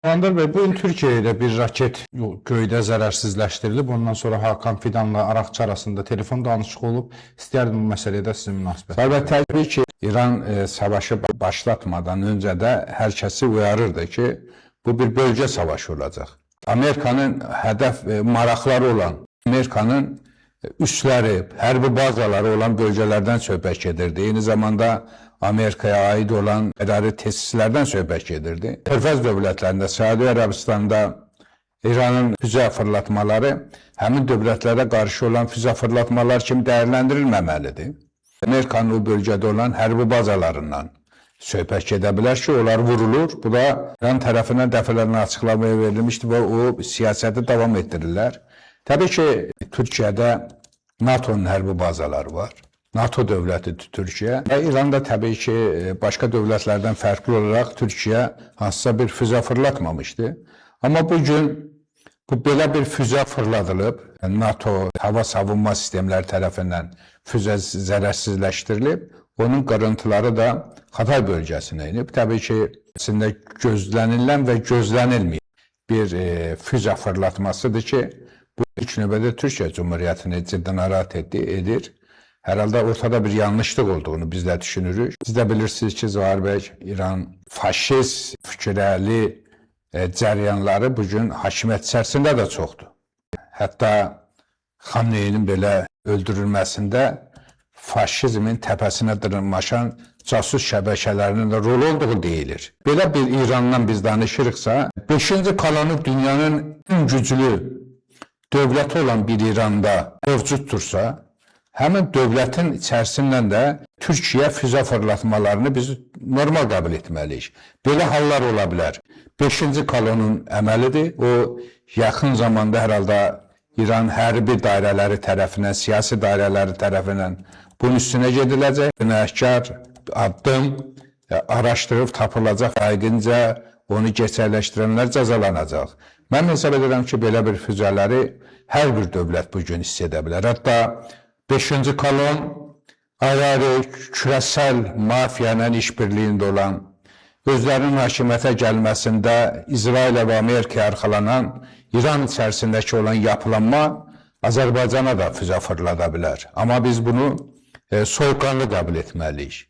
Xanlar bəy, bu gün Türkiyədə bir raket göydə zərərsizləşdirilib. Ondan sonra Hakan Fidanla Araqçı arasında telefon danışığı olub. İstəyərdim bu məsələyə də sizin münasibət. Əlbəttə, təbii ki, İran savaşı başlatmadan öncə də hər kəsi uyarırdı ki, bu bir bölgə savaşı olacaq. Amerikanın hədəf maraqları olan, Amerikanın üsləri, hərbi bazaları olan bölgələrdən söhbət gedirdi. Eyni zamanda Amerikaya aid olan idarə tesislərdən söhbət gedirdi. Körfəz dövlətlərində, Səudiyyə Ərəbistanda İranın füzə fırlatmaları həmin dövlətlərə qarşı olan füzə fırlatmalar kimi dəyərləndirilməməlidir. Amerikanın o bölgədə olan hərbi bazalarından söhbət gedə bilər ki, onlar vurulur. Bu da İran tərəfindən dəfələrlə açıqlamaya verilmişdi və o siyasəti davam etdirirlər. Təbii ki, Türkiyədə NATO-nun hərbi bazaları var. NATO dövlətidir Türkiyə. Və İran da təbii ki, başqa dövlətlərdən fərqli olaraq Türkiyə hansısa bir füzə fırlatmamışdı. Amma bu gün bu belə bir füzə fırladılıb, NATO hava savunma sistemləri tərəfindən füzə zərərsizləşdirilib, onun qırıntıları da Xatay bölgəsinə inib. Təbii ki, əslində gözlənilən və gözlənilməyən bir füzə fırlatmasıdır ki, bu ilk növbədə Türkiyə Cümhuriyyətini ciddi narahat edir. Hər halda ortada bir yanlışlıq olduğunu biz də düşünürük. Siz də bilirsiniz ki, Zahir bəy, İran faşist fikirəli cəryanları bugün hakimiyyət içərisində də çoxdur. Hətta Xamneyinin belə öldürülməsində faşizmin təpəsinə dırmaşan casus şəbəkələrinin də rolu olduğu deyilir. Belə bir İrandan biz danışırıqsa, 5-ci kolonu dünyanın ən güclü dövləti olan bir İranda mövcuddursa, həmin dövlətin içərisindən də Türkiyə füzə fırlatmalarını biz normal qəbul etməliyik. Belə hallar ola bilər. 5-ci kolonun əməlidir. O yaxın zamanda hər halda İran hərbi dairələri tərəfindən, siyasi dairələri tərəfindən bunun üstünə gediləcək. Günahkar addım araşdırıb tapılacaq, layiqincə onu gerçəkləşdirənlər cəzalanacaq. Mən hesab edirəm ki, belə bir füzələri hər bir dövlət bu gün hiss edə bilər. Hətta 5-ci kolon ayrı-ayrı kürəsəl mafiya ilə işbirliyində olan, özlərinin hakimiyyətə gəlməsində İsrailə və Amerikaya arxalanan İran içərisindəki olan yapılanma Azərbaycana da füzə fırlada bilər. Amma biz bunu soyuqqanlı qəbul etməliyik.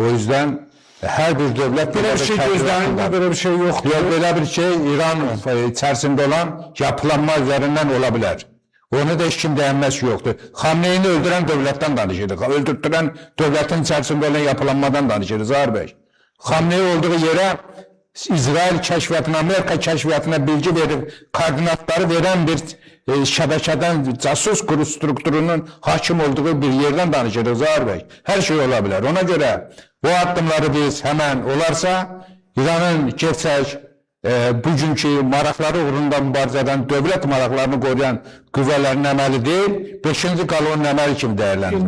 O yüzden hər bir dövlət Belə bir şey gözlənilmir, belə bir şey yoxdur. Yox, belə bir şey İran içərisində olan yapılanma üzərindən ola bilər. Onu da heç kim dəyənməz yoxdur. Xamneyini öldürən dövlətdən danışırıq. Öldürtdürən dövlətin içərisində olan yapılanmadan danışırıq, Zahir bəy. Xamneyi olduğu yerə İsrail kəşfiyyatına, Amerika kəşfiyyatına bilgi verib, koordinatları verən bir şəbəkədən, casus quru strukturunun hakim olduğu bir yerdən danışırıq, Zahir bəy. Hər şey ola bilər. Ona görə bu addımları biz həmən olarsa, İranın gerçək bugünkü maraqları uğrunda mübarizə edən, dövlət maraqlarını qoruyan qüvvələrin əməli deyil, 5-ci kolonun əməli kimi dəyərləndirilir.